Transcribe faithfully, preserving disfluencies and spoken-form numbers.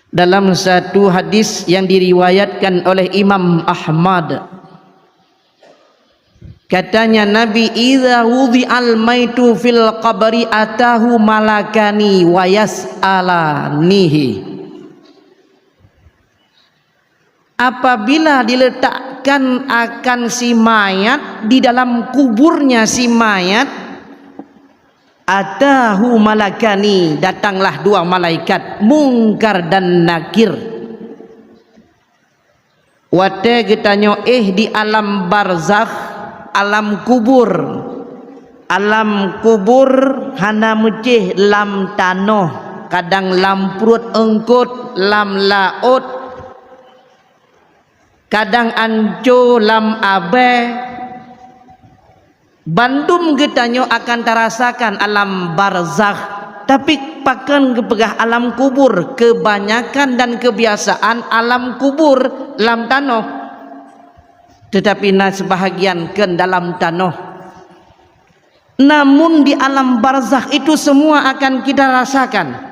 Dalam satu hadis yang diriwayatkan oleh Imam Ahmad, katanya Nabi, "Idza wudi'al maitu fil qabri atahu malakani wa yas'alanihi." Apabila diletakkan akan si mayat di dalam kuburnya si mayat, atahu malakani, datanglah dua malaikat, Mungkar dan Nakir. Watée geutanyoe éh di alam barzakh, alam kubur. Alam kubur hana meucéh lam tanoh, kadang lam pruet eungkot, lam laôt, kadang anco lam abée. Bandum geutanyoe akan tarasakan alam barzakh, tapi pakon geupeugah alam kubur? Keubanyakan dan keubiasaan alam kubur lam tanoh, teutapi na seubahagian kheun dalam tanoh. Namun di alam barzakh itu semua akan kita rasakan.